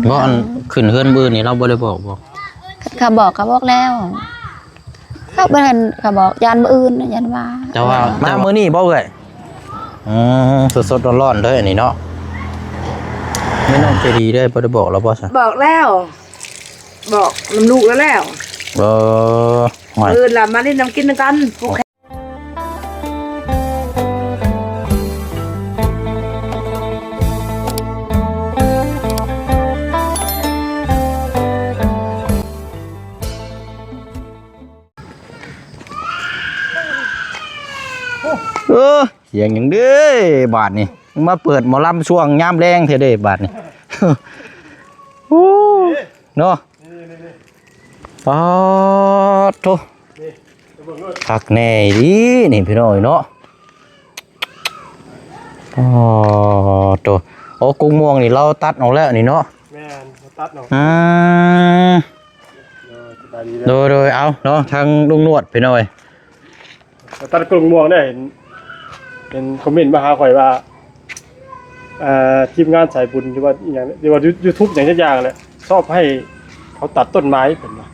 ບໍ່ ອັນຂຶ້ນເຮືອນມື້ອື່ນນີ້ລາວບໍ່ໄດ້ບອກບໍ່? ຄັນເຂົາບອກກໍບອກແລ້ວ ເຂົາບໍ່ທັນ ເຂົາບອກຢ້ານມື້ອື່ນ ຢ້ານວ່າ ແຕ່ວ່າ ເອີ ມາມື້ນີ້ບໍ່ເອື້ອຍ? ອືມ ສົດໆຮ້ອນໆເດີອັນນີ້ເນາະ. ແມ່ນ້ອງໃຈດີເດີ ບໍ່ໄດ້ບອກລາວບໍ່ຊະ? ບອກແລ້ວ ບອກນຳລູກລາວແລ້ວ. ເອີ ໂອ້ຍ ມື້ອື່ນລະມາຫຼິ້ນນຳກິນນຳກັນ. ເອີ ສຽງຫຍັງເດ້ບາດນີ້ ມາເປີດໝໍລຳຊ່ວງຍາມແລງແທ້ເດ້ບາດນີ້ ໂອ້ ເນາະ. ປາດໂທ້ ຄັກແນ່ອີ່ຫຼີນີ້ພີ່ນ້ອງເນາະ. ອໍ ໂຕ ໂອ້ ກົກມ່ວງນີ້ລາວຕັດອອກແລ້ວນີ້ເນາະ. ແມ່ນ ຕັດອອກ. ອືມ ໂດຍ ສະບາຍດີເດີ. ໂດຍ ໂດຍ ເອົາເນາະ ທາງລຸງນວດພີ່ນ້ອງເອີຍ ຕັດກົກມ່ວງໄດ້ ເຫັນ ເຫັນຄອມເມັນມາຫາຂ້ອຍວ່າ ເອີ ທີມງານສາຍບຸນ ຫຼືວ່າອີ່ຫຍັງ ຫຼືວ່າ YouTube ຫຍັງຈັກຢ່າງແຫຼະ ຊອບໃຫ້ເຂົາຕັດຕົ້ນໄມ້ ເພິ່ນວ່າ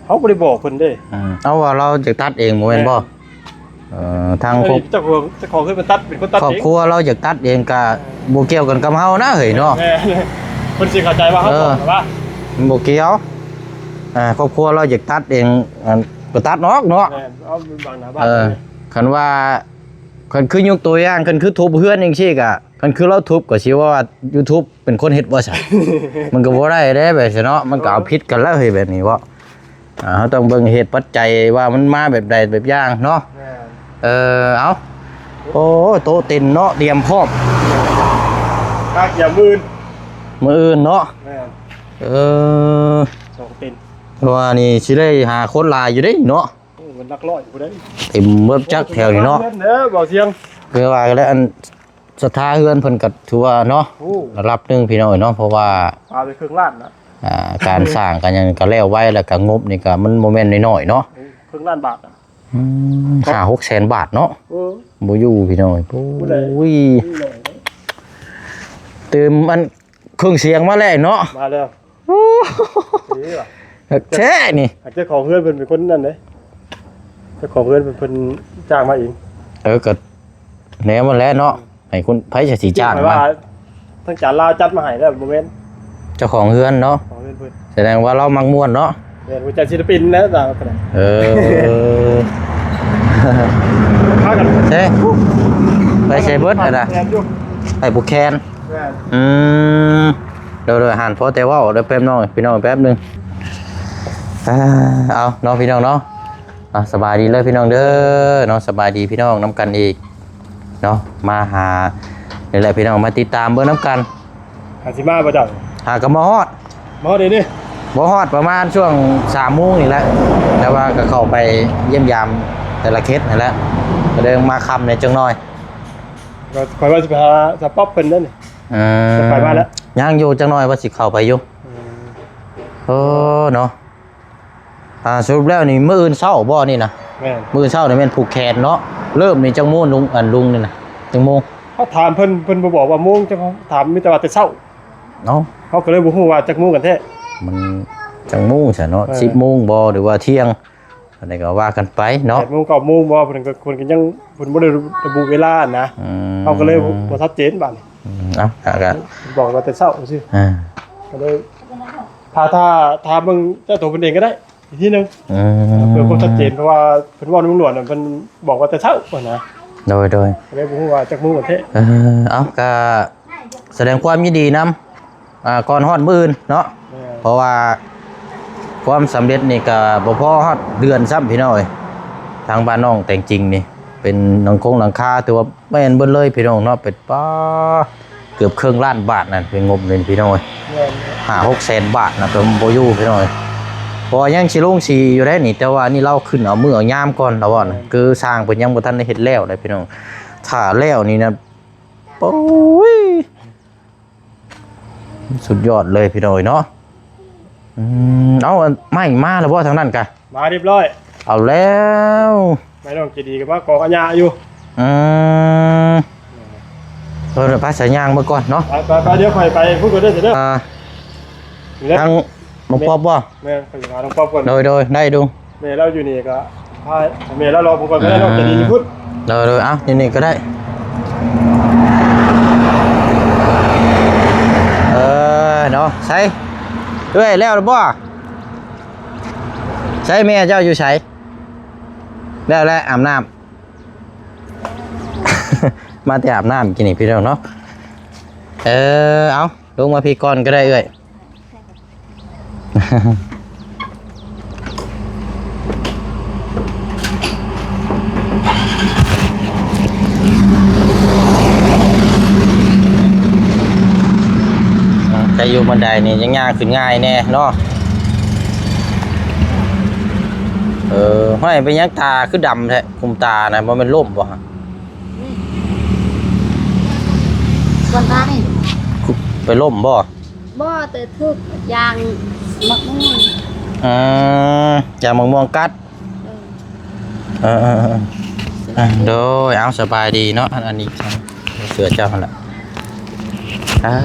ເຮົາບໍ່ໄດ້ບອກເພິ່ນເດ້. ອືມ ເອົາ ວ່າລາວຢາກຕັດເອງບໍ່ແມ່ນບໍ່? ແມ່ນ. ເອີ ທາງ ເອີ ຄອບ ເຈົ້າຂອງ ເຈົ້າຂອງເພິ່ນມາຕັດ ເປັນຄົນຕັດເອງ. ຄອບຄົວລາວຢາກຕັດເອງກະ ເອີ ບໍ່ກ່ຽວກັນກັບເຮົານະເຮີ້ຍເນາະ. ແມ່ນ ເພິ່ນຊິເຂົ້າໃຈວ່າເຮົາ ເອີ ບອກວ່າ ມັນບໍ່ກ່ຽວ. ອ່າ ຄອບຄົວລາວຢາກຕັດເອງ ອັນ ກໍຕັດອອກເນາະ. ແມ່ນ ເອົາບັງໜ້າບ້ານ. ເອີ ເລີຍ ຄັນວ່າ ຄັນຄືຍົກຕົວຢ່າງ ຄັນຄືທຸບເຮືອນຈັ່ງຊີ້ກະ ຄັນຄືລາວທຸບກໍຊິວ່າ YouTube ເປັນຄົນເຮັດບໍ່ຊັ້ນ? ມັນກໍບໍ່ໄດ້ເດ້ແບບຊີ້ເນາະ ມັນກໍເອົາຜິດກັນແລ້ວເຮີ້ຍ ແບບນີ້ເບາະ. ອ່າ ເຮົາຕ້ອງເບິ່ງເຫດປັດໄຈວ່າມັນມາແບບໃດແບບຢ່າງເນາະ. ແມ່ນ ເອີ ເອົາ ໂອ້ ໂຕະເຕັນເນາະ ຕຽມພ້ອມ ກະກຽມມື້ອື່ນ ມື້ອື່ນເນາະ. ແມ່ນ ເອີ ສອງເຕັນ ວ່ານີ້ຊິໄດ້ຫາຄົນຫຼາຍຢູ່ເດ້ເນາະ. ໂອ້ ມັນຫຼັກຮ້ອຍພຸ້ນເດ້ ເຕັມເບິດຈັກແຖວນີ້ເນາະ. ເດີ ບໍ່ສຽງ ຄືວ່າແລ້ວ ອັນ ສັດທາເຮືອນເພິ່ນກໍຖືວ່າເນາະ ໂອ້ ລະດັບໜຶ່ງພີ່ນ້ອງເອີຍເນາະ ເພາະວ່າ ປາໄປເຄິ່ງລ້ານນະ. ອ່າ ການສ້າງການຫຍັງກໍແລ້ວໄວ ແລ້ວກໍງົບນີ້ກໍມັນບໍ່ແມ່ນນ້ອຍໆເນາະ. ໂອ້ ເຄິ່ງລ້ານບາດນະ. ອືມ ຫ້າຫົກແສນບາດເນາະ. ເອີ ບໍ່ຢູ່ພີ່ນ້ອງເອີຍ. ໂອ້ຍ ເຕີມອັນເຄື່ອງສຽງມາແລ້ວເນາະ. ມາແລ້ວ. ໂອ້ ດີວ່ະ ຄັກແທ້ນີ້. ເຈົ້າຂອງເຮືອນເພິ່ນເປັນຄົນນັ້ນເດ້ ເຈົ້າຂອງເຮືອນເພິ່ນ ເພິ່ນຈ້າງມາເອງ. ເອີ ກໍແນວນັ້ນແຫຼະເນາະ ໃຫ້ຄົນ ໃຜຈະຊິຈ້າງມາ. ທາງຈານລາວຈັດມາໃຫ້ແລ້ວ ບໍ່ແມ່ນ ເຈົ້າຂອງເຮືອນເນາະ. ຂອງເຮືອນເພິ່ນ ສະແດງວ່າລາວມັກມ່ວນເນາະ. ແມ່ນ ຮູ້ຈັກສິນລະປິນແລ້ວ ຕາມນັ້ນ. ເອີ ພາກັນ ເຊ ໄປໃສເບິດຫັ້ນນະ. ແມ່ນຢູ່ ໄປຜູກແຂນ. ແມ່ນ ອືມ ໂດຍໆ ຫັ້ນ ພໍແຕ່ເວົ້າເດີ ແປັບໜຶ່ງພີ່ນ້ອງ ແປັບໜຶ່ງ. ອ່າ ເອົາເນາະພີ່ນ້ອງເນາະ ອ່າ ສະບາຍດີເລີຍພີ່ນ້ອງເດີເນາະ. ສະບາຍດີພີ່ນ້ອງນຳກັນອີກເນາະ ມາຫານີ້ແຫຼະພີ່ນ້ອງ ມາຕິດຕາມເບິ່ງນຳກັນ. ຫາຊິມາບໍ່ເຈົ້າ? ຫາກໍມາຮອດ ມາຮອດເດນີ້. ບໍ່ຮອດ ປະມານຊ່ວງສາມໂມງນີ້ແຫຼະ ແຕ່ວ່າກໍເຂົ້າໄປຢ້ຽມຢາມແຕ່ລະເຂດຫັ້ນແຫຼະ ກໍເລີຍມາຄ່ຳແດ່ຈັກໜ້ອຍ. ຂ້ອຍວ່າຊິໄປຫາສາປອບເພິ່ນເດ້ນີ້. ອືມ ຈະໄປມາແລ້ວ ຍັງຢູ່ຈັກໜ້ອຍວ່າຊິເຂົ້າໄປຢູ່. ອືມ ເອີເນາະ. ອ່າ ສະຫຼຸບແລ້ວນີ້ມື້ອື່ນເຊົ້າບໍ່ນີ້ນະ? ແມ່ນ ມື້ອື່ນເຊົ້ານີ້ແມ່ນຜູກແຂນເນາະ. ເລີ່ມນີ້ຈັກໂມງລຸງ ອັນລຸງນີ້ນະ ຈັກໂມງ? ເຮົາຖາມເພິ່ນ ເພິ່ນບໍ່ບອກວ່າໂມງ ຈັກ ເຮົາຖາມມີແຕ່ວ່າແຕ່ເຊົ້າ. ເອົ້າ ເຮົາກໍເລີຍບໍ່ຮູ້ວ່າຈັກໂມງກັນແທ້. ມັນຈັກໂມງຊະເນາະ? ເອີ ສິບໂມງບໍ່ ຫຼືວ່າທ່ຽງ? ອັນນີ້ກໍວ່າກັນໄປເນາະ ແປດໂມງ ເກົ້າໂມງບໍ່ ເພິ່ນກໍ ເພິ່ນກໍຍັງ ເພິ່ນບໍ່ໄດ້ລະບຸເວລານະ. ອືມ ເຮົາກໍເລີຍບໍ່ ບໍ່ຊັດເຈນບາດນີ້. ອືມ ເອົ້າ ກໍບອກວ່າແຕ່ເຊົ້າຊື່. ອ່າ ກໍເລີຍ ຖ້າ ຖ້າ ຖ້າເບິ່ງເຈົ້າໂຕເພິ່ນເອງກໍໄດ້ອີກທີໜຶ່ງ. ອືມ ເພື່ອຄວາມຊັດເຈນ ເພາະວ່າເພິ່ນເວົ້ານຳລຸງຫຼວນນະ ເພິ່ນບອກວ່າແຕ່ເຊົ້າຫັ້ນນະ. ໂດຍໆ ກໍເລີຍບໍ່ຮູ້ວ່າຈັກໂມງກັນແທ້. ເອີ ເອົ້າ ກໍ ສະແດງຄວາມຍິນດີນຳ ອ່າ ກ່ອນຮອດມື້ອື່ນເນາະ. ແມ່ນ ເພາະວ່າຄວາມສຳເລັດນີ້ກໍບໍ່ພໍຮອດເດືອນຊ້ຳພີ່ນ້ອງເອີຍ. ທາງບ້ານນ້ອງແຕງຈິງນີ້ ເປັນຫຼັງຄົງຫຼັງຄາ ຖືວ່າແມ່ນເບິດເລີຍພີ່ນ້ອງເນາະ. ເປັນ ປາ ເກືອບເຄິ່ງລ້ານບາດນັ້ນ ເປັນງົບເລີຍພີ່ນ້ອງເອີຍ. ແມ່ນ ຫ້າຫົກແສນບາດນະ ກໍບໍ່ຢູ່ພີ່ນ້ອງເອີຍ. ເພາະວ່າຍັງຊິລົງສີຢູ່ໄດ໋ນີ້ ແຕ່ວ່ານີ້ລາວຂຶ້ນເອົາມື້ເອົາຍາມກ່ອນ ລາວວ່ານະ. ແມ່ນ ຄືຊ່າງເພິ່ນຍັງບໍ່ທັນໄດ້ເຮັດແລ້ວໄດ໋ພີ່ນ້ອງ. ຖ້າແລ້ວນີ້ນະ ໂອ້ຍ ສຸດຍອດເລີຍພີ່ນ້ອງເອີຍເນາະ. ອືມ ເອົາ ໄມ້ມາແລ້ວບໍ່ທາງນັ້ນກະ? ມາຮຽບຮ້ອຍ. ເອົາແລ້ວ ໄມ້ນ້ອງໃຈດີກໍມາກອງອາຍາຢູ່. ອືມ ເອີ ໄປສາຍຍ່າງເບິ່ງກ່ອນເນາະ. ໄປໆໆ ດຽວຂ້ອຍໄປພຸ້ນກ່ອນເດີ ເດີ. ອ່າ ທາງນ້ອງປອບບໍ່? ແມ່ນ ຂ້ອຍຊິຫານ້ອງປອບກ່ອນ. ໂດຍ ໂດຍ ໄດ້ລຸງ. ແມ່ລາວຢູ່ນີ້ກໍພາແມ່ລາວລອງເບິ່ງກ່ອນກໍໄດ້ເນາະ. ອ່າ ຈະດີທີ່ສຸດ. ໂດຍ ໂດຍ ເອົ້າ ຢູ່ນີ້ກໍໄດ້. ເອີ ເນາະ ໃສ ເອື້ອຍ ແລ້ວແລ້ວບໍ່? ໃສ ແມ່ເຈົ້າຢູ່ໃສ? ແລ້ວແຫຼະ ອາບນ້ຳ ມາແຕ່ອາບນ້ຳກີ້ນີ້ພີ່ນ້ອງເນາະ. ເອີ ເອົາ ລົງມາພີ້ກ່ອນກໍໄດ້ເອື້ອຍ. ໃຜຢູ່ບັນໄດນີ້ຍັງຍ່າງຂຶ້ນງ່າຍແດ່ເນາະ. ເອີ ຫ້ອຍ ເປັນຫຍັງຕາຄືດຳແທ້? ຄຸມຕານະ ບໍ່ແມ່ນລົ້ມບໍ່? ອືມ ສ່ວນຕານີ້ ໄປລົ້ມບໍ່? ບໍ່ ແຕ່ຖືກຢາງໝາກມ່ວງ. ອືມ ຢາງໝາກມ່ວງກັດ. ເອີ ເອີໆໆ ໂດຍ ເອົາ ສະບາຍດີເນາະ. ອັນ ອັນນີ້ເສື້ອເຈົ້າຫັ້ນລະ. ອ່າ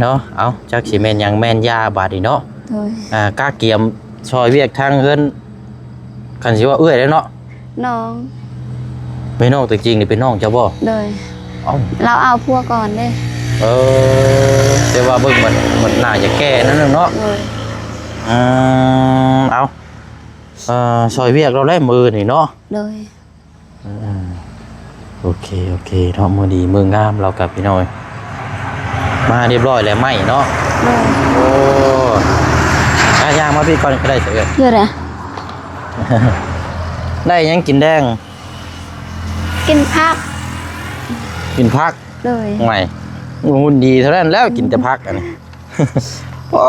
ເນາະ ເອົາ ຈັກຊິແມ່ນຫຍັງແມ່ນຢາບາດນີ້ເນາະ. ໂດຍ ອ່າ ກະກຽມຊ່ອຍວຽກທາງເຮືອນ ຄັນຊິວ່າເອື້ອຍແລ້ວເນາະ. ນ້ອງ ແມ່ນ້ອງຕົວຈິງນີ້ເປັນນ້ອງເຈົ້າບໍ່? ໂດຍ ເອົ້າ ລາວເອົາຜົວກ່ອນເດ້. ເອີ ແຕ່ວ່າເບິ່ງມັນ ມັນໜ້າຈະແກ່ໜ້ອຍໜຶ່ງເນາະ. ໂດຍ ອືມ ເອົາ ເອີ ຊ່ອຍວຽກລາວແຫຼະມື້ນີ້ເນາະ. ໂດຍ ເອີ ໂອເຄ ໂອເຄເນາະ. ມື້ດີມື້ງາມລາວກັບພີ່ນ້ອງ ມາຮຽບຮ້ອຍແລ້ວໄມ້ເນາະ. ໂດຍ ໂອ້ ອ່ະ ຍ່າງມາພີ້ກ່ອນກໍໄດ້ ເອີ ຢູ່ນະ. ໄດ້ຫຍັງກິນແລງ? ກິນຜັກ ກິນຜັກ. ໂດຍ ໂອ້ຍ ຫຸ່ນດີເທົ່ານັ້ນແລ້ວ ກິນແຕ່ຜັກອັນນີ້. ໂອ້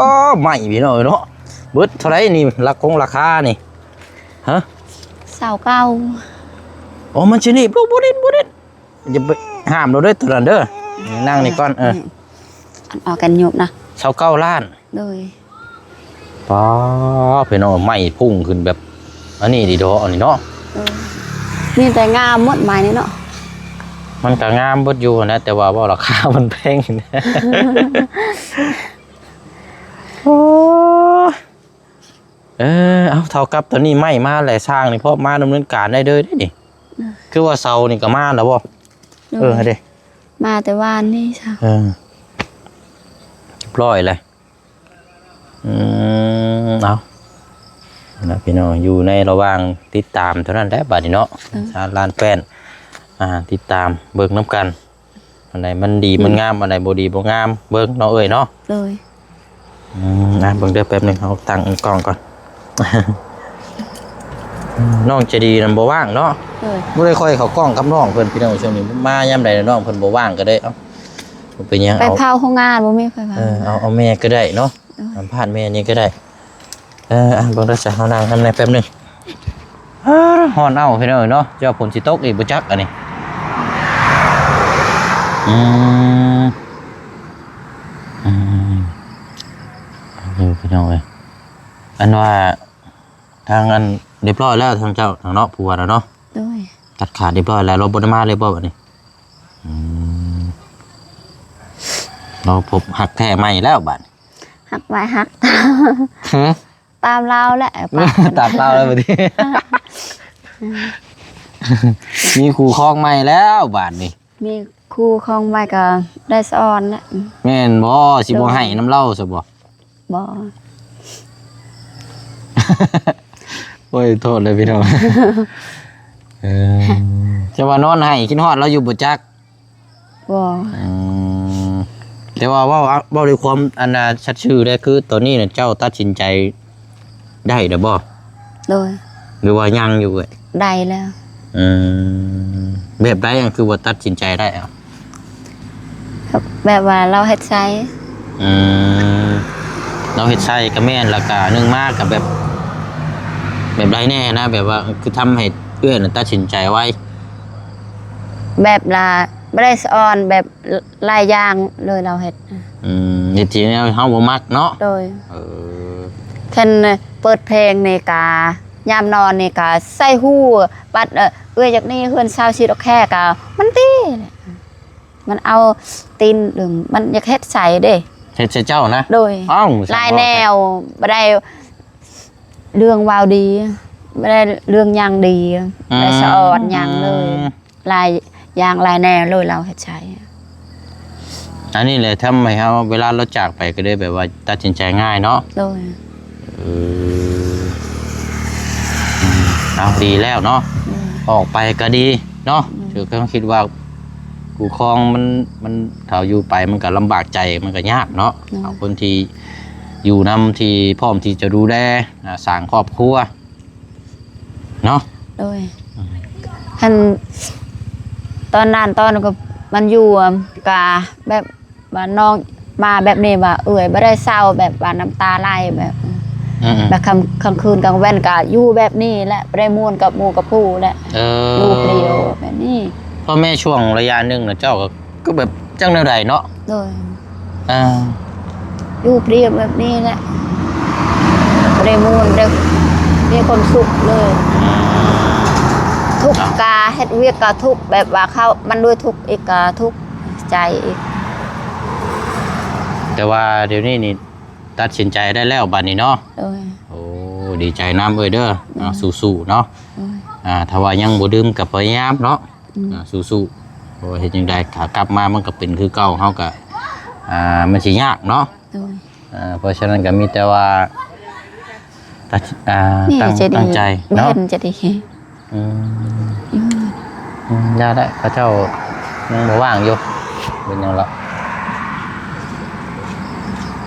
ໄມ້ພີ່ນ້ອງເອີຍເນາະ. ເບິດເທົ່າໃດນີ້ ລາຄົງລາຄານີ້? ຮະ ຊາວເກົ້າ. ໂອ້ ມັນຊິໜີບລູກ ບໍ່ເດັດ ບໍ່ເດັດ. ຢ່າໄປຫ້າມລາວເດີ ຕົວນັ້ນເດີ. ນັ່ງນີ້ກ່ອນ ເອີ ອັນອອກກັນຍົບນະ ຊາວເກົ້າລ້ານ. ໂດຍ ປ້າ ພີ່ນ້ອງ ໄມ້ພຸ່ງຂຶ້ນແບບ ອັນນີ້ດີດອກ ອັນນີ້ເນາະ. ເອີ ມີແຕ່ງາມໝົດໄມ້ນີ້ເນາະ. ມັນກໍງາມເບິດຢູ່ຫັ້ນແຫຼະ ແຕ່ວ່າເວົ້າລາຄາມັນແພງ. ໂອ້ ເອີ ເອົາ ເທົ່າກັບຕອນນີ້ໄມ້ມາແລ້ວ ຊ່າງນີ້ພ້ອມມາດຳເນີນການໄດ້ເລີຍເດ້ນີ້. ອືມ ຄືວ່າເສົານີ້ກໍມາແລ້ວບໍ່? ໂດຍ ເອີ ເດ້ ມາແຕ່ວານນີ້ຊະ. ເອີ ຮຽບຮ້ອຍແລ້ວ. ອືມ ເອົາ ນະ ພີ່ນ້ອງ ຢູ່ໃນລະຫວ່າງຕິດຕາມເທົ່ານັ້ນແຫຼະບາດນີ້ເນາະ. ເອີ ສານລ້ານແປ້ນ ອ່າ ຕິດຕາມເບິ່ງນຳກັນ. ອັນໃດມັນດີ ອືມ ມັນງາມ ອັນໃດບໍ່ດີບໍ່ງາມ ເບິ່ງເນາະເອີຍເນາະ. ໂດຍ ອືມ ອ່ະ ເບິ່ງເດີ ແປັບໜຶ່ງ ເຮົາຕັ້ງກ້ອງກ່ອນ. ນ້ອງໃຈດີນຳບໍ່ວ່າງເນາະ. ໂດຍ ບໍ່ໄດ້ຄ່ອຍເຂົ້າກ້ອງກັບນ້ອງເພິ່ນ ພີ່ນ້ອງ. ຊ່ວງນີ້ມາຍາມໃດນ້ອງເພິ່ນບໍ່ວ່າງກໍໄດ້. ເອົ້າ ບໍ່ເປັນຫຍັງ ໄປເຜົາໂຮງງານ ບໍ່ມີໄຟຟ້າ. ເອີ ເອົາ ເອົາແມ່ກໍໄດ້ເນາະ. ໂດຍ ສຳພາດແມ່ນີ້ກໍໄດ້. ເອີ ອ່ະ ເບິ່ງເດີຊະ ເຮົານັ່ງນຳແດ່ແປັບໜຶ່ງ. ເອີ ຮ້ອນເອົ້າພີ່ນ້ອງເອີຍເນາະ. ເຈົ້າ ຝົນຊິຕົກອີກບໍ່ຈັກອັນນີ້. ອືມ ອືມ ເອີ ພີ່ນ້ອງເອີຍ ອັນວ່າທາງອັນ ຮຽບຮ້ອຍແລ້ວ ທາງເຈົ້າ ທາງເນາະ ຜົວນະເນາະ. ໂດຍ ຕັດຂາດຮຽບຮ້ອຍແລ້ວ ລາວບໍ່ໄດ້ມາເລີຍບໍ່ບັດນີ້? ອືມ ລາວພົບຮັກແທ້ໃໝ່ແລ້ວບັດ. ຮັກໄວ້ຮັກຕາມ ຮະ? ຕາມລາວແຫຼະ ຕາມລາວແລ້ວບັດນີ້. ມີຄູ່ຄອງໃໝ່ແລ້ວບາດນີ້. ມີຄູ່ຄອງໃໝ່ກໍໄດ້ສະອອນແຫຼະ. ແມ່ນບໍ່? ຊິບໍ່ໃຫ້ນຳລາວຊະບໍ່? ບໍ່. ໂອ້ຍ ໂທດເລີຍພີ່ນ້ອງ. ເອີ ຈະວ່ານອນໄຫ້ ຄິດຮອດລາວຢູ່ບໍ່ຈັກ. ບໍ່. ອືມ ແຕ່ວ່າເວົ້າ ເວົ້າດ້ວຍຄວາມອັນນ່າສັດຊື່ເດ້ ຄືຕອນນີ້ນະ ເຈົ້າຕັດສິນໃຈໄດ້ແລ້ວບໍ່? ໂດຍ. ຫຼືວ່າຍັງຢູ່ເອີຍ? ໄດ້ແລ້ວ. ອືມ ແບບໃດ ອັນຄືວ່າຕັດສິນໃຈໄດ້? ແບບວ່າລາວເຮັດໃສ່. ອືມ ລາວເຮັດໃສ່ກໍແມ່ນ ແລ້ວກໍໜຶ່ງມາກໍແບບ ແບບໃດແດ່ນະ ແບບວ່າຄືທຳໃຫ້ເອື້ອຍນະຕັດສິນໃຈໄວ? ແບບລະ ບໍ່ໄດ້ສະອອນ ແບບຫຼາຍຢ່າງເລີຍລາວເຮັດ. ອືມ ເຮັດທີ່ແນວເຮົາບໍ່ມັກເນາະ. ໂດຍ. ເອີ ຄັນເປີດເພງນີ້ກະ ຍາມນອນນີ້ກະໃສ່ຫູ ບັດ ເອີ ເອື້ອຍຢາກໜີເຮືອນຊາວຊິດອກແຄກະ ມັນຕີແຫຼະ ມັນເອົາຕີນ ມັນຢາກເຮັດໃສ່ເດ້. ເຮັດໃສ່ເຈົ້ານະ? ໂດຍ. ເອົ້າ ຫຼາຍແນວ ບໍ່ໄດ້ເລື່ອງເວົ້າດີ ບໍ່ໄດ້ເລື່ອງຫຍັງດີ ອືມ ບໍ່ໄດ້ສະອອນຫຍັງເລີຍ ອືມ ຫຼາຍຢ່າງຫຼາຍແນວເລີຍລາວເຮັດໃສ່. ອັນນີ້ແຫຼະທຳໃຫ້ເຮົາ ເວລາລາວຈາກໄປກໍເລີຍແບບວ່າຕັດສິນໃຈງ່າຍເນາະ. ໂດຍ. ເອີ ອືມ ເອົາ ດີແລ້ວເນາະ. ໂດຍ. ອອກໄປກໍດີເນາະ. ໂດຍ. ຄືເຮົາຄິດວ່າຄູ່ຄອງມັນ ມັນ ຖ້າຢູ່ໄປມັນກໍລຳບາກໃຈ ມັນກໍຍາກເນາະ. ໂດຍ. ເອົາຄົນທີ່ຢູ່ນຳ ທີ່ພ້ອມທີ່ຈະດູແລ ອາ ສ້າງຄອບຄົວ ເນາະ. ໂດຍ. ອືມ ຄັນຕອນນັ້ນຕອນກໍມັນຢູ່ ກະແບບວ່ານ້ອງມາແບບນີ້ ວ່າເອື້ອຍບໍ່ໄດ້ເຊົາ ແບບວ່ານ້ຳຕາໄຫຼແບບ ອືມໆ ແບບຄ່ຳ ຄ່ຳຄືນກາງແວ່ນກະຢູ່ແບບນີ້ແຫຼະ ບໍ່ໄດ້ມ່ວນກັບໝູ່ກັບຄູ່ແຫຼະ. ເອີ ຢູ່ຜູ້ດຽວແບບນີ້. ພໍ່ແມ່ ຊ່ວງໄລຍະໜຶ່ງນະ ເຈົ້າກໍ ກໍແບບຈັ່ງແນວໃດເນາະ? ໂດຍ. ອ່າ ຢູ່ພຽບແບບນີ້ແຫຼະ ບໍ່ໄດ້ມ່ວນ ບໍ່ໄດ້ມີຄວາມສຸກເລີຍ. ອືມ ທຸກ ເນາະ ກະເຮັດວຽກກະທຸກ ແບບວ່າເຂົ້າ ມັນດ້ວຍທຸກອີກກະທຸກໃຈອີກ. ແຕ່ວ່າດຽວນີ້ນີ້ຕັດສິນໃຈໄດ້ແລ້ວບາດນີ້ເນາະ? ໂດຍ. ໂອ້ ດີໃຈນຳເອື້ອຍເດີ. ໂດຍ. ເນາະ ສູ້ໆເນາະ. ໂດຍ. ອ່າ ຖ້າວ່າຍັງບໍ່ດື່ມກໍພະຍາຍາມເນາະ. ອືມ ອ່າ ສູ້ໆ ເພາະວ່າເຮັດຈັ່ງໃດ ຖ້າກັບມາມັນກໍເປັນຄືເກົ່າ ເຮົາກໍ ອ່າ ມັນຊິຍາກເນາະ. ໂດຍ. ອ່າ ເພາະສະນັ້ນກໍມີແຕ່ວ່າ ຕັດ ອ່າ ຕັ້ງ ຕັ້ງໃຈເນາະ. ອືມ ອືມ ຢ່າແຫຼະ ເຂົາເຈົ້າຍັງບໍ່ວ່າງຢູ່ ເປັນຫຍັງລະ.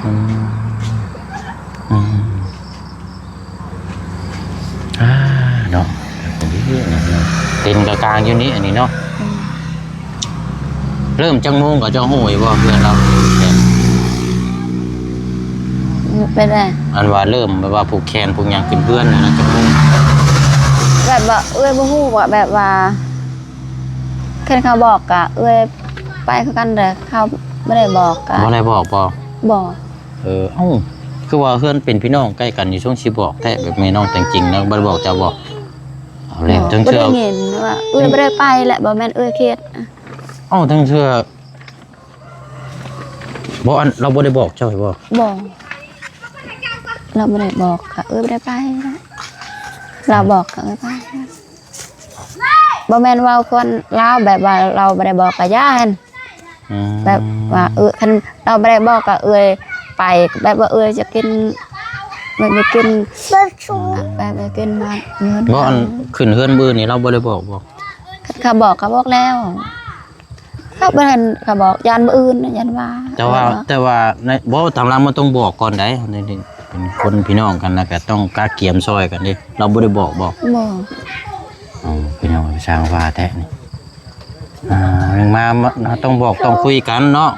ອືມ ອືມ ອ່າ ເນາະ ເຕັນກະກາງຢູ່ນີ້ ອັນນີ້ເນາະ. ອືມ ເລີ່ມຈັກໂມງ ເຂົາເຈົ້າຮູ້ຢູ່ບໍ່ ເພື່ອນລາວ ເປັນໄດ? ອັນວ່າເລີ່ມແບບວ່າຜູກແຂນຜູກຫຍັງເປັນເພື່ອນນະ ຈັກໂມງ? ແບບວ່າເອື້ອຍບໍ່ຮູ້ວ່າ ແບບວ່າ ຄັນເຂົາບອກກະເອື້ອຍໄປຄືກັນ ແຕ່ເຂົາບໍ່ໄດ້ບອກກະ ບໍ່ໄດ້ບອກບໍ່? ບໍ່. ເອີ ເອົ້າ ຄືວ່າເຮືອນເປັນພີ່ນ້ອງໃກ້ກັນຢູ່ ຊົງຊິບອກແທ້ ແບບແມ່ນ້ອງແຕ່ງຈິງນະ ບໍ່ໄດ້ບອກເຈົ້າບໍ່? ເອົາແລ້ວ ບໍ່ ຈັ່ງເທື່ອ ບໍ່ໄດ້ຍິນວ່າເອື້ອຍ ອືມ ບໍ່ໄດ້ໄປແຫຼະ ບໍ່ແມ່ນເອື້ອຍເຂດ. ເອົ້າ ຈັ່ງເທື່ອ ບໍ່ ອັນ ລາວບໍ່ໄດ້ບອກເຈົ້າໃຫ້ບໍ່? ບໍ່ ລາວບໍ່ໄດ້ບອກ ກະເອື້ອຍບໍ່ໄດ້ໄປ ລາວບອກກະເອື້ອຍໄປ. ບໍ່ແມ່ນເວົ້າຄວາມລາວ ແບບວ່າລາວບໍ່ໄດ້ບອກກະຢ່າຫັ້ນ. ອືມ ແບບວ່າ ເອີ ຄັນລາວບໍ່ໄດ້ບອກກະເອື້ອຍໄປ ແບບວ່າເອື້ອຍຈະກິນ ແບບໄປກິນ ອືມ ແບບໄປກິນມາເງິນ. ບໍ່ ອັນ ເຂົາ ຂຶ້ນເຮືອນມື້ນີ້ລາວບໍ່ໄດ້ບອກບໍ່? ຄັນເຂົາບອກກະບອກແລ້ວ. ເຂົາບໍ່ທັນ ເຂົາບອກ ຢ້ານມື້ອື່ນ ຢ້ານວ່າ ແຕ່ວ່າ ເອີ ແຕ່ວ່າໃນ ບໍ່ ຕາມຫຼັກມັນຕ້ອງບອກກ່ອນໃດ໋ ໃນ ໃນ ເປັນຄົນພີ່ນ້ອງກັນ ແລ້ວກະຕ້ອງກະກຽມຊ່ອຍກັນເດ້. ລາວບໍ່ໄດ້ບອກບໍ່? ບໍ່. ເອົາ ພີ່ນ້ອງ ຊ່າງວ່າແທ້ນີ້ ອ່າ ຍັງມາ ມາ ເຮົາຕ້ອງບອກ ຕ້ອງຄຸຍກັນເນາະ.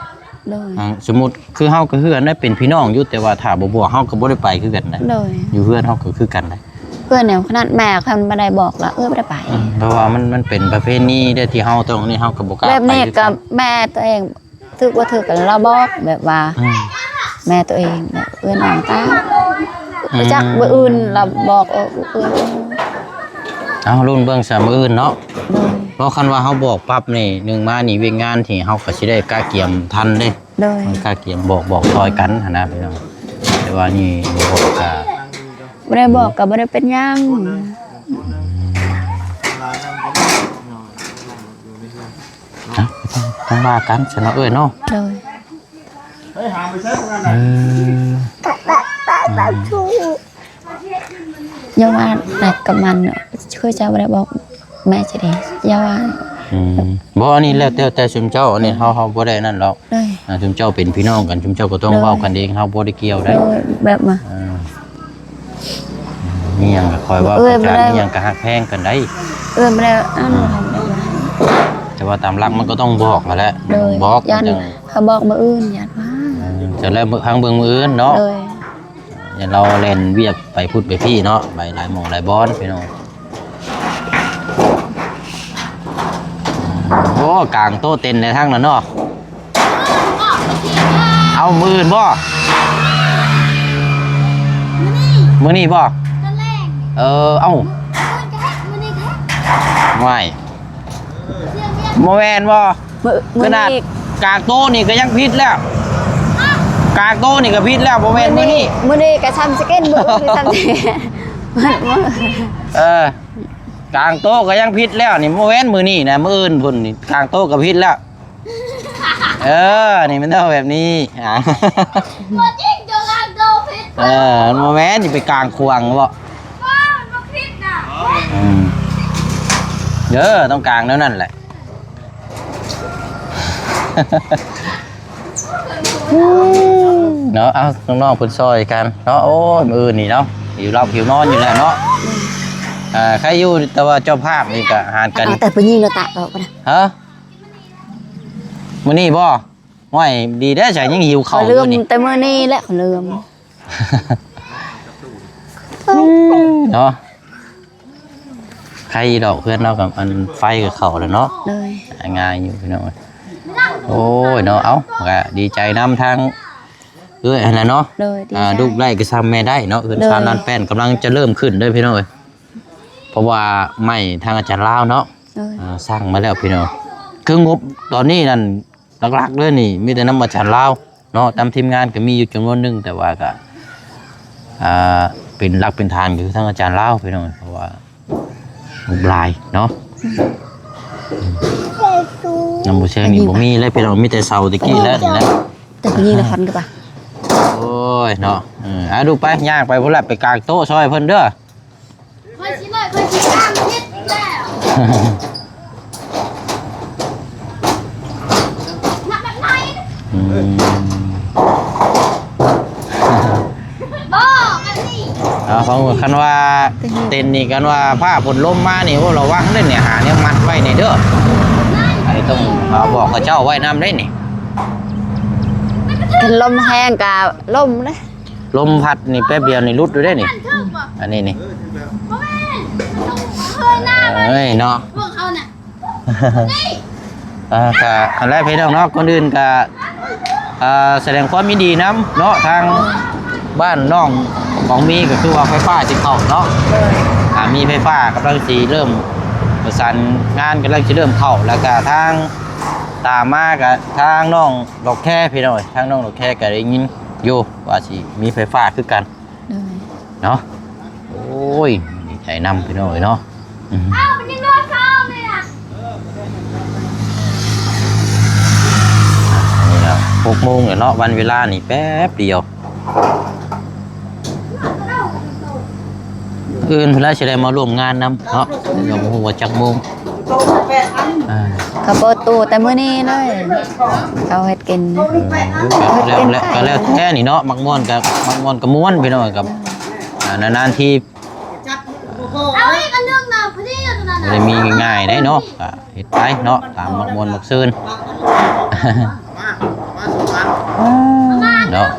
ໂດຍ. ອ່າ ສົມມຸດຄືເຮົາກັບເຮືອນນະ ເປັນພີ່ນ້ອງຢູ່ ແຕ່ວ່າຖ້າບໍ່ບອກ ເຮົາກໍບໍ່ໄດ້ໄປຄືກັນນະ. ໂດຍ. ຢູ່ເຮືອນເຮົາກໍຄືກັນນະ. ເອື້ອຍແນວຂະໜາດແມ່ຄັນບໍ່ໄດ້ບອກລະເອື້ອຍບໍ່ໄດ້ໄປ. ອືມ ເພາະວ່າມັນ ມັນເປັນປະເພນີເດ້ ທີ່ເຮົາຕ້ອງ ນີ້ເຮົາກໍບໍ່ກ້າໄປ ແບບນີ້ກໍແມ່ຕົວເອງ ຖືກບໍ່ຖືກກໍລາວບອກ ແບບວ່າ ອືມ ແມ່ຕົວເອງ ແບບເອື້ອຍນ້ອງຕາ ອືມ ຈັກມື້ອື່ນລາວບອກ ເອີ ມື້ອື່ນ ເອົາ ລຸ້ນເບິ່ງຊະມື້ອື່ນເນາະ. ໂດຍ. ເພາະຄັນວ່າເຮົາບອກປັບນີ້ ໜຶ່ງມານີ້ວຽກງານທີ່ເຮົາກໍຊິໄດ້ກະກຽມທັນເດ້. ໂດຍ. ມັນກະກຽມບອກ ບອກຊ່ອຍກັນຫັ້ນນະພີ່ນ້ອງ ແຕ່ວ່ານີ້ບໍ່ບອກກະ ບໍ່ໄດ້ບອກກໍບໍ່ໄດ້ເປັນຫຍັງ. ອືມ ເນາະ ຕ້ອງວ່າກັນຊະເນາະເອື້ອຍເນາະ. ໂດຍ. ເອີ ຢ່າວ່າແຕກກັບມັນ ຄືເຈົ້າບໍ່ໄດ້ບອກແມ່ຈະເດ້ ຢ່າວ່າ. ອືມ ບໍ່ ອັນນີ້ແລ້ວແຕ່ ແຕ່ຊຸມເຈົ້າ ອັນນີ້ເຮົາ ເຮົາບໍ່ໄດ້ນັ້ນດອກ. ໂດຍ. ອ່າ ຊຸມເຈົ້າເປັນພີ່ນ້ອງກັນ ຊຸມເຈົ້າກໍຕ້ອງເວົ້າກັນເອງ ເຮົາບໍ່ໄດ້ກ່ຽວໄດ້. ໂດຍ ແບບວ່າ ອ່າ ມີຫຍັງກໍຄ່ອຍເວົ້າກັນ ມີຫຍັງກໍຮັກແພງກັນໄດ້. ເອື້ອຍບໍ່ໄດ້ ອ່າ ແຕ່ວ່າຕາມຫຼັກມັນກໍຕ້ອງບອກຫັ້ນແຫຼະ. ໂດຍ. ບອກ ຢ້ານເຂົາບອກມື້ອື່ນ ຢ້ານວ່າ ເອີ ຈະໄດ້ຟັງເບິ່ງມື້ອື່ນເນາະ. ໂດຍ. ຢ່າ ລາວແລ່ນວຽກໄປພຸ້ນໄປພີ້ເນາະ ໄປຫຼາຍໝ່ອງຫຼາຍບ່ອນພີ່ນ້ອງ. ໂອ້ ກາງໂຕະເຕັນໃນທາງນັ້ນເນາະ. ເອົາ ມື້ອື່ນບໍ່? ມື້ນີ້ ມື້ນີ້ບໍ່? ຕອນແລງ. ເອີ ເອົ້າ ມື້ອື່ນກໍເຮັດ ມື້ນີ້ກໍເຮັດ. ຫວ້າຍ ບໍ່ແມ່ນບໍ່? ມື້ ມື້ນີ້ ຂະໜາດກາງໂຕະນີ້ກໍຍັງຜິດແລ້ວ. ຮະ? ກາງໂຕະນີ້ກໍຜິດແລ້ວ ບໍ່ແມ່ນມື້ນີ້ ມື້ນີ້ກໍຊ້ຳສະເກັນ ມື້ອື່ນກໍຊ້ຳ ເອີ ກາງໂຕະກໍຍັງຜິດແລ້ວນີ້ ບໍ່ແມ່ນມື້ນີ້ນະ ມື້ອື່ນພຸ້ນນີ້ ກາງໂຕະກໍຜິດແລ້ວ. ເອີ ນີ້ມັນຕ້ອງແບບນີ້ ອາ ບໍ່ຈິງ ເຈົ້າກາງໂຕະຜິດ ເອີ ມັນບໍ່ແມ່ນຊິໄປກາງຂວາງບໍ ມັນບໍ່ຜິດນະ ອືມ ເອີ ຕ້ອງກາງແນວນັ້ນແຫຼະ ເນາະ ເອົາ ນ້ອງໆເພິ່ນຊ່ອຍກັນເນາະ ໂອ້ຍ ມື້ອື່ນນີ້ເນາະ ຫິວຫຼັບຫິວນອນຢູ່ແລ້ວເນາະ ອ່າ ໃຄຢູ່ ແຕ່ວ່າເຈົ້າພາບນີ້ກໍຫານກັນ ເອົາແຕ່ຜູ້ຍິງເນາະ ຕະ ເອົາໄປນະ ຮະ? ມື້ນີ້ບໍ່? ໂອ້ຍ ດີແທ້ ໃສຍັງຫິວເຂົ້າຢູ່ນີ້ ຂ້ອຍລືມແຕ່ມື້ນີ້ແຫຼະ ຂ້ອຍລືມ ເນາະ ໃຄດອກ ເພື່ອນເຮົາກັບອັນໄຟກໍເຂົ້າແລ້ວເນາະ ໂດຍ ຫາງ່າຍຢູ່ພີ່ນ້ອງ ໂອ້ຍເນາະ ເອົ້າ ກໍດີໃຈນຳທາງເອື້ອຍຫັ້ນແຫຼະເນາະ ໂດຍ ດີໃຈ ອ່າ ລູກໄດ້ກໍຊ່ຳແມ່ໄດ້ເນາະ ເຮືອນຊານ ໂດຍ ລ້ານແປ້ນກຳລັງຈະເລີ່ມຂຶ້ນເດີພີ່ນ້ອງເອີຍ ເພາະວ່າໄມ້ທາງອາຈານລາວເນາະ ໂດຍ ອ່າ ສັ່ງມາແລ້ວພີ່ນ້ອງ ຄືງົບຕອນນີ້ນັ້ນ ຫຼັກໆເລີຍນີ້ມີແຕ່ນຳອາຈານລາວເນາະ ຕາມທີມງານກໍມີຢູ່ຈຳນວນໜຶ່ງ ແຕ່ວ່າກໍ ອ່າ ເປັນຫຼັກເປັນຖານກໍຄືທາງອາຈານລາວພີ່ນ້ອງ ເພາະວ່າງົບຫຼາຍເນາະ ນຳບໍ່ແຊງນີ້ບໍ່ມີເລີຍພີ່ນ້ອງ ມີແຕ່ເສົາແຕ່ກີ້ແລ້ວນີ້ນະ ແຕ່ຜູ້ຍິງລະຄັນກໍປະ ໂອ້ຍເນາະ ເອີ ອາ ລູກໄປ ຍ່າງໄປພຸ້ນລະ ໄປກາງໂຕະຊ່ອຍເພິ່ນເດີ. ຂ້ອຍຊິເລີຍ ຂ້ອຍຊິຕາມເຮັດອີກແລ້ວ ນັບແບບໃດ ອືມ ບໍ່ ແບບນີ້ ເອົາ ຟັງ ຄັນວ່າເຕັ້ນນີ້ ຄັນວ່າຟ້າຝົນລົມມານີ້ ໂອ້ ລະວັງເດ້ນີ້ ຫາແນວມັດໄວ້ແດ່ເດີ ອັນນີ້ຕ້ອງ ເອົາ ບອກເຂົາເຈົ້າໄວ້ນຳເດ້ນີ້ ຄັນລົມແຮງກະລົ້ມເດ້. ລົມພັດນີ້ແປັບດຽວນີ້ຫຼຸດຢູ່ເດ້ນີ້ ອັນນີ້ນີ້ ເອີຍເນາະ ອ່າ ກະອັນແລະພີ່ນ້ອງເນາະ ກ່ອນອື່ນກະ ອ່າ ສະແດງຄວາມຍິນດີນຳເນາະ ທາງບ້ານນ້ອງຂອງມີ ກໍຄືວ່າໄຟຟ້າຊິເຂົ້າເນາະ ອ່າ ມີໄຟຟ້າກຳລັງຊິເລີ່ມປະສານງານ ກຳລັງຊິເລີ່ມເຂົ້າ ແລ້ວກະທາງຕາມມາກະທາງນ້ອງ ດອກແຄ ພີ່ນ້ອງເອີຍ ທາງນ້ອງດອກແຄກໍໄດ້ຍິນຢູ່ວ່າຊິມີໄຟຟ້າຄືກັນ ໂດຍ ເນາະ ໂອ້ຍ ດີໃຈນຳພີ່ນ້ອງເອີຍເນາະ ອືມ ອ້າວ ມັນຍັງນອນເຊົ້າເລີຍນະ ນີ້ລະ ຫົກໂມງແລ້ວເນາະ ວັນເວລານີ້ແປັບດຽວ. ອື່ນພຸ້ນລະຊິໄດ້ມາຮ່ວມງານນຳເນາະ ຍັງບໍ່ຮູ້ວ່າຈັກໂມງ ອ່າ ເຂົາເປີດຕູ້ແຕ່ມື້ນີ້ເລີຍ ເຂົາເຮັດກິນ ເອີ ກໍແລ້ວ ກໍແລ້ວແຕ່ນີ້ເນາະ ມັກມ່ວນກໍມັກມ່ວນກໍມ່ວນພີ່ນ້ອງ ກັບ ອ່າ ນານໆທີ ເອົາອີກອັນໜຶ່ງນະ ພໍດີຕົວນັ້ນນະ ບໍ່ໄດ້ມີງ່າຍໆເດ້ເນາະ ກໍເຮັດໄປເນາະ ຕາມມັກມ່ວນມັກຊື່ນ ເອົາມາ ເອົາມາ ເອົາມາ ເນາະ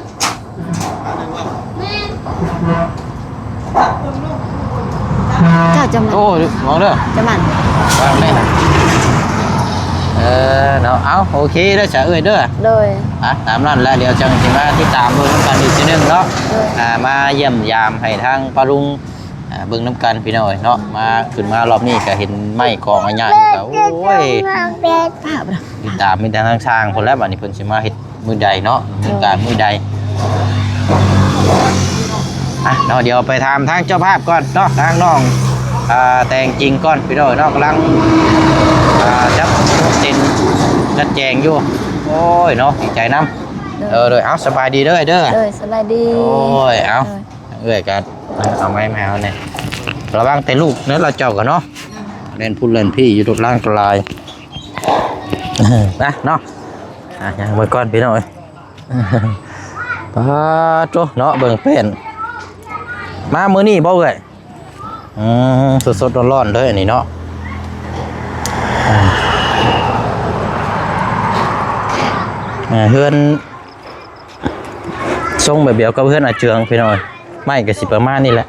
ແມ່ນ ເຈົ້າຈະໝັ້ນ ໂອ້ ເວົ້າເດີ ຈະໝັ້ນ ວາງໄດ້ນະ ເອີ ເນາະ ເອົາ ໂອເຄເດີ ສາເອີຍເດີ ໂດຍ ອ່ະ ຕາມນັ້ນແຫຼະ ດຽວຈັ່ງຊິມາຕິດຕາມເບິ່ງນຳກັນອີກເທື່ອໜຶ່ງເນາະ ໂດຍ ອ່າ ມາຢ້ຽມຢາມໃຫ້ທາງປ້າລຸງ ອ່າ ເບິ່ງນຳກັນພີ່ນ້ອງເອີຍເນາະ ມາ ຂຶ້ນມາຮອບນີ້ກໍເຫັນໄມ້ກອງອາຍາຢູ່ ກໍ ໂອ້ຍ ຕິດຕາມມີແຕ່ທາງຊ່າງພຸ້ນແຫຼະ ບັດນີ້ເພິ່ນຊິມາເຮັດມື້ໃດເນາະ ມີການມື້ໃດ ອ່ະເນາະ ດຽວໄປຖາມທາງເຈົ້າພາບກ່ອນເນາະ ທາງນ້ອງ ອ່າ ແຕ່ງຈິງກ່ອນພີ່ນ້ອງເນາະ ກຳລັງ ອ່າ ຈັດເຕັນຈັດແຈງຢູ່ ໂອ້ຍເນາະ ດີໃຈນຳ ໂດຍ ເອີ ໂດຍ ເອົາ ສະບາຍດີເດີ ເດີ ໂດຍ ສະບາຍດີ ໂອ້ຍ ເອົາ ໂດຍ ເອື້ອຍກໍເອົາໄມ້ມາໃຫ້ເຮົາແດ່ ລະວັງແຕ່ລູກເດີລະເຈົ້າກໍເນາະ ແລ່ນພຸ້ນແລ່ນພີ້ຢູ່ ລົດລາງກໍຫຼາຍ ນະເນາະ ອ່ະ ຍ່າງເບິ່ງກ່ອນພີ່ນ້ອງເອີຍ ປາໂຕເນາະ ເບິ່ງແປ້ນ ມາມື້ນີ້ບໍ່ເອື້ອຍ? ອືມ ສົດໆຮ້ອນໆເດີອັນນີ້ເນາະ ອ່າ ເຮືອນ ຊົງແບບດຽວກັບເຮືອນອາເຈືອງພີ່ນ້ອງ ໄມ້ກໍຊິປະມານນີ້ແຫຼະ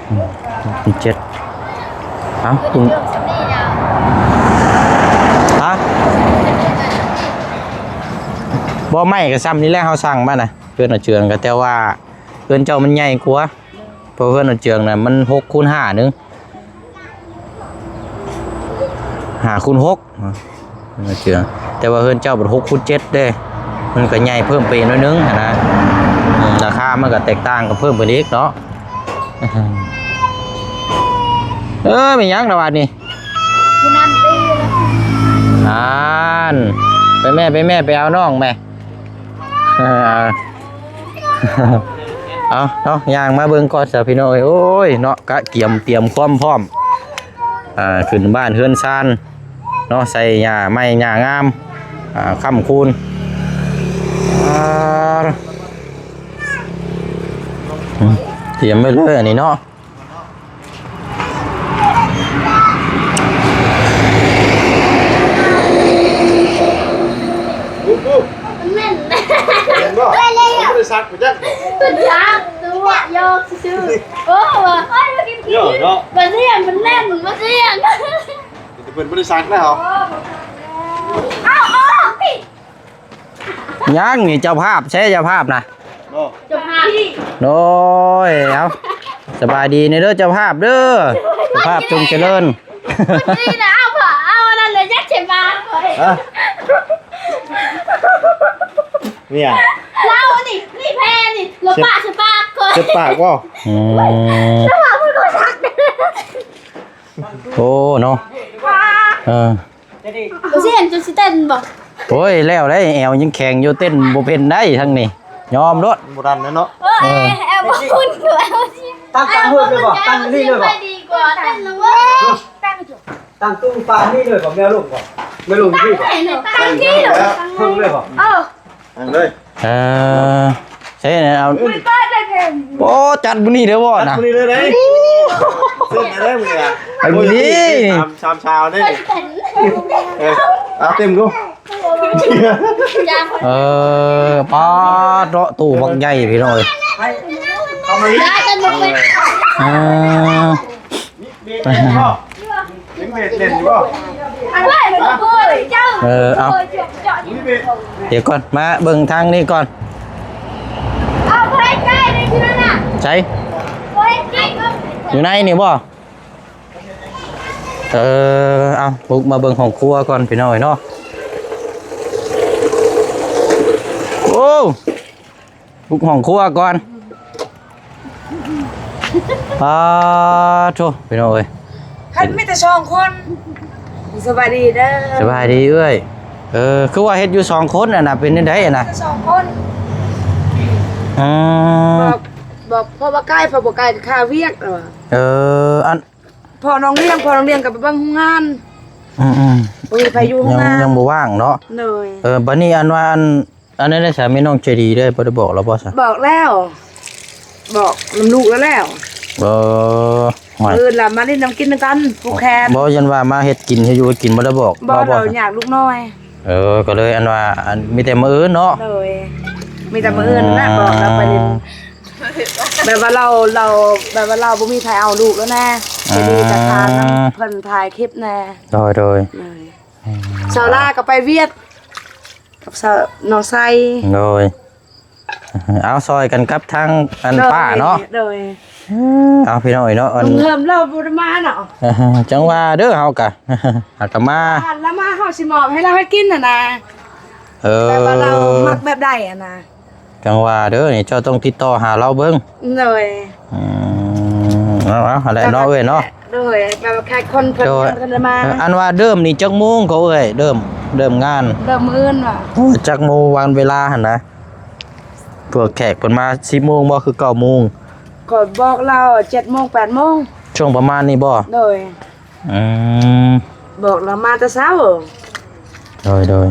ອືມ ເຈັດ ເອົ້າ ຮະ ບໍ່ ໄມ້ກໍຊ່ຳນີ້ແຫຼະ ເຮົາສັ່ງມານະ ເຮືອນອາເຈືອງກໍ ແຕ່ວ່າເຮືອນເຈົ້າມັນໃຫຍ່ກວ່າ ເພາະເຮືອນອາເຈືອງນະ ມັນຫົກຄູນຫ້າໜຶ່ງ ຫ້າຄູນຫົກ ເຮືອນອາເຈືອງ ແຕ່ວ່າເຮືອນເຈົ້າບັດຫົກຄູນເຈັດເດ້ ມັນກໍໃຫຍ່ເພີ່ມໄປໜ້ອຍໜຶ່ງຫັ້ນນະ ອືມ ລາຄາມັນກໍແຕກຕ່າງກັນເພີ່ມໄປອີກເນາະ. ເອີ ແມ່ນຫຍັງລະບາດນີ້? ຜູ້ນັ້ນຕີລະ ອ່ານ ໄປແມ່ ໄປແມ່ ໄປເອົານ້ອງແມ່. ເອີ ເອົາເນາະ ຍ່າງມາເບິ່ງກ່ອນຊະພີ່ນ້ອງເອີຍ. ໂອ້ຍເນາະ ກະກຽມຕຽມຄວາມພ້ອມ ອ່າ ຂຶ້ນບ້ານເຮືອນຊານເນາະ ໃສ່ຫຍ້າໄມ້ຫຍ້າງາມ ອ່າ ຄ້ຳຄູນ ອ່າ ອືມ ຕຽມໄວ້ເລີຍອັນນີ້ເນາະ. มันแน่น เห็นบ่ มันบ่ได้ซักไปจัก มันยาก ตัวยอกซื่อๆ โอ้ ว่า เนาะ มันเสี่ยง มันแน่น มันเสี่ยง เดี๋ยวเพิ่นบ่ได้ซักแล้ว เอาออก ຍັງນີ້ ເຈົ້າພາບ ໃສເຈົ້າພາບນະ? ເຈົ້າພາບ ໂດຍ ເອົາ ສະບາຍດີແດ່ເດີເຈົ້າພາບເດີ ເຈົ້າພາບຈົ່ງຈະເລີນ. ນີ້ນະ ເອົາ ເອົາອັນນັ້ນເລີຍ ຍັດໃສ່ປາກຂ້ອຍ ຮະ ເປັນຫຍັງ? ລາວນີ້ ນີ້ແພ້ນີ້ ລາວປະໃສ່ປາກຂ້ອຍ ເຈັບປາກບໍ່? ອືມ ລາວວ່າເພິ່ນບໍ່ຊັກ ໂອ້ ເນາະ ເອີ. ບໍ່ຊິເຫັນ ເຈົ້າຊິເຕັ້ນບໍ່? ໂອ້ຍ ແລ້ວໄດ໋ ແອວຍັງແຂງຢູ່ ເຕັ້ນບໍ່ເປັນໄດ໋ທາງນີ້ ຍອມໂລດ ບໍ່ທັນແລ້ວເນາະ ເອີ ເອີ ແອວບໍ່ອຸ່ນ ຕັ້ງ ຕັ້ງຮູບເລີຍບໍ່? ຕັ້ງນີ້ເລີຍບໍ່? ດີກວ່າ ເຕັ້ນລະເວີຍ ຕັ້ງຕູ້ປານນີ້ເລີຍບໍ່? ແມວລົງບໍ່? ແມວລົງຢູ່ພີ້ບໍ່? ຕັ້ງນີ້ເລີຍ ເພິ່ງເລີຍບໍ່? ເອີ ເອີ ໃຊ່ແລ້ວ ໂອ້ ຈັດມື້ນີ້ເດີບໍ່ນະ? ຈັດມື້ນີ້ເດີໄດ໋ ເຊິ່ງໄດ້ມື້ນີ້ ໄອ້ມື້ນີ້ ສາມ ສາມຊາວເດ້ ເອີ ເອົາເຕັມດູ ເອີ ປາດເນາະ ຕູ້ບັກໃຫຍ່ພີ່ນ້ອງເອີຍ ເອີ ເບດເຫຼັ້ນຢູ່ບໍ່? ເອີ ເອົາ ມີເບດ ດຽວກ່ອນ ມາເບິ່ງທາງນີ້ກ່ອນ ເອົາໄປໃກ້ໆ ໃສ? ຢູ່ໃນນີ້ບໍ່? ເອີ ເອົາ ບຸກມາເບິ່ງຫ້ອງຄົວກ່ອນພີ່ນ້ອງເອີຍເນາະ ໂອ້ ບຸກຫ້ອງຄົວກ່ອນ ປາໂທ້ ພີ່ນ້ອງເອີຍ ຄັນມີແຕ່ສອງຄົນ ສະບາຍດີເດີ ສະບາຍດີເອື້ອຍ ເອີ ຄືວ່າເຮັດຢູ່ສອງຄົນຫັ້ນນະ ເປັນຈັ່ງໃດຫັ້ນນະ? ແຕ່ສອງຄົນ ອືມ ບອກ ບອກພໍ່ບໍ່ໃກ້ ພໍ່ບໍ່ໃກ້ກໍຄາວຽກ ເອີ ອັນ ພໍ່ນ້ອງລ້ຽງ ພໍ່ນ້ອງລ້ຽງກໍໄປເບິ່ງໂຮງງານ ອືມໆ ບໍ່ມີໃຜຢູ່ໂຮງງານ ຍັງ ຍັງບໍ່ວ່າງເນາະ ໂດຍ ເອີ ບັດນີ້ອັນວ່າ ອັນ ອັນນັ້ນແຫຼະ ສາມີນ້ອງໃຈດີເດ້ ບໍ່ໄດ້ບອກລາວບໍ່ຊະ? ບອກແລ້ວ ບອກນຳລູກແລ້ວ ເອີ ມື້ອື່ນລະມາຫຼິ້ນນຳກິນນຳກັນ ຜູກແຂນ ບໍ່ ຢ້ານວ່າມາເຮັດກິນ ເຮັດຢູ່ເຮັດກິນ ບໍ່ໄດ້ບອກ ບໍ່ ລາວບໍ່ ລາວຍາກລູກນ້ອຍ ເອີ ກໍເລີຍອັນວ່າ ອັນ ມີແຕ່ມື້ອື່ນເນາະ ໂດຍ ມີແຕ່ມື້ອື່ນນະ ອືມ ບອກລາວໄປຫຼິ້ນ ແບບວ່າລາວ ລາວ ແບບວ່າລາວບໍ່ມີໃຜເອົາລູກແລ້ວນະ ອືມ ເພິ່ນຖ່າຍຄລິບແດ່ ໂດຍ ໂດຍ ອືມ ສາວລາກໍໄປວຽກ ກັບສາວ ນ້ອງໄຊ ໂດຍ ເອົາ ຊ່ອຍກັນກັບທາງອັນ ໂດຍ ປ້າເນາະ ໂດຍ ເອົາ ພີ່ນ້ອງເອີຍເນາະ ອັນ ເລີ່ມລາວບໍ່ໄດ້ມາເນາະ ຈັ່ງວ່າເດີ ເຮົາກະ ຫາກະມາ ລາວມາ ເຮົາຊິມອບໃຫ້ລາວໃຫ້ກິນຫັ້ນນະ ເອີ ແບບວ່າລາວມັກແບບໃດຫັ້ນນະ ຈັ່ງວ່າເດີ ນີ້ເຈົ້າຕ້ອງຕິດຕໍ່ຫາລາວເບິ່ງ ໂດຍ ອືມ ເອົາໆ ຫັ້ນແຫຼະເນາະ ເອື້ອຍເນາະ ໂດຍ ແບບວ່າແຂກຄົນເພິ່ນ ໂດຍ ເພິ່ນມາ ອັນວ່າເລີ່ມນີ້ຈັກໂມງກໍເອື້ອຍ ເລີ່ມ ເລີ່ມງານ ເລີ່ມມື້ອື່ນວ່າ ໂອ້ ຈັກໂມງ ວັນເວລາຫັ້ນນະ ພວກແຂກເພິ່ນມາສິບໂມງບໍ່ ຄືເກົ້າໂມງ ຂ້ອຍບອກລາວເຈັດໂມງ ແປດໂມງ ຊ່ວງປະມານນີ້ບໍ່? ໂດຍ ອືມ ບອກລາວມາແຕ່ເຊົ້າ ໂດຍ ໂດຍ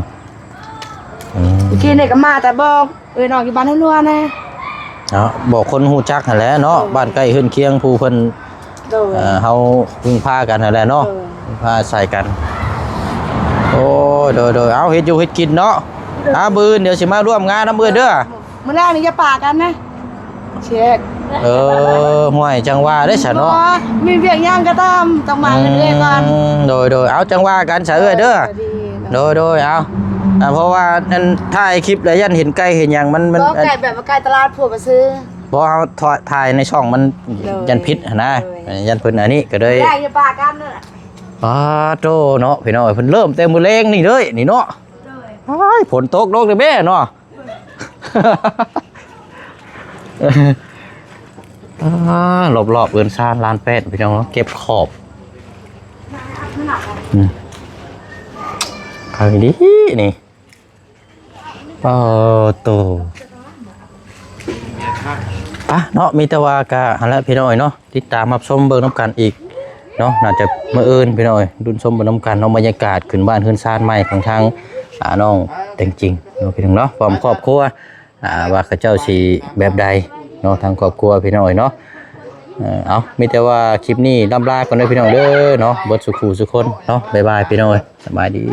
ອືມ ເມື່ອກີ້ນີ້ກໍມາແຕ່ບອກເອື້ອຍນ້ອງຢູ່ບ້ານຫົວນົວນະ ເນາະ ບອກຄົນຮູ້ຈັກຫັ້ນແຫຼະເນາະ ໂດຍ ບ້ານໃກ້ເຮືອນຄຽງ ຜູ້ເພິ່ນ ໂດຍ ເອີ ເຮົາເພິ່ງພາກັນຫັ້ນແຫຼະເນາະ ໂດຍ ເພິ່ງພາອາໄສກັນ ໂອ້ຍ ໂດຍ ໂດຍ ເອົາ ເຮັດຢູ່ເຮັດກິນເນາະ ໂດຍ ອ່າ ມື້ອື່ນດຽວຊິມາຮ່ວມງານນຳເອື້ອຍເດີ ມື້ແລກນີ້ຢ່າປະກັນນະ ເຊັກ ເອີ ຫ້ວຍ ຈັ່ງວ່າເດ້ຊະເນາະ ບໍ່ ມີວຽກຫຍັງກໍຕາມ ຕ້ອງມາເຮືອນເອື້ອຍກ່ອນ ອືມ ໂດຍ ໂດຍ ເອົາ ຈັ່ງວ່າກັນຊະເອື້ອຍເດີ ໂດຍ ໂດຍ ເອົາ ອ່າ ເພາະວ່າອັນຖ່າຍຄລິບແລ້ວຢ້ານເຫັນໄກ່ເຫັນຫຍັງ ມັນ ມັນ ບໍ່ ໄກ່ແບບວ່າໄກ່ຕະຫຼາດພົວໄປຊື້ ບໍ່ ເຮົາຖ່າຍໃນຊ່ອງມັນ ໂດຍ ຢ້ານຜິດຫັ້ນນະ ໂດຍ ຢ້ານເພິ່ນອັນນີ້ກໍເລີຍ ແລກຢ່າປະກັນ ປາໂຕເນາະ ພີ່ນ້ອງເອີຍ ເພິ່ນເລີ່ມແຕ່ມື້ແລງນີ້ເລີຍນີ້ເນາະ ໂດຍ ອ້າຍ ຝົນຕົກລົງເດ້ແມ່ເນາະ ອ່າ ລອບໆເຮືອນຊານລານແປດ ພີ່ນ້ອງເນາະ ເກັບຂອບ ອືມ ຄັກອີ່ຫຼີນີ້ ປາໂຕ ປະເນາະ ມີແຕ່ວ່າກະຫັ້ນແຫຼະພີ່ນ້ອງເນາະ ຕິດຕາມຮັບຊົມເບິ່ງນຳກັນອີກເນາະ ໜ້າຈະມື້ອື່ນພີ່ນ້ອງເອີຍ ລຸ້ນຊົມເບິ່ງນຳກັນເນາະ ບັນຍາກາດຂຶ້ນບ້ານເຮືອນຊານໃໝ່ຂອງທາງ ອ່າ ນ້ອງແຕງຈິງເນາະ ພີ່ນ້ອງເນາະ ພ້ອມຄອບຄົວ ອ່າ ວ່າເຂົາເຈົ້າຊິແບບໃດເນາະ ທາງຄອບຄົວພີ່ນ້ອງເອີຍເນາະ ເອີ ເອົາ ມີແຕ່ວ່າຄລິບນີ້ລ່ຳລາກ່ອນເດີພີ່ນ້ອງເດີເນາະ ເບິດສູ່ຄູ່ສູ່ຄົນເນາະ ບາຍບາຍພີ່ນ້ອງເອີຍ ສະບາຍດີ.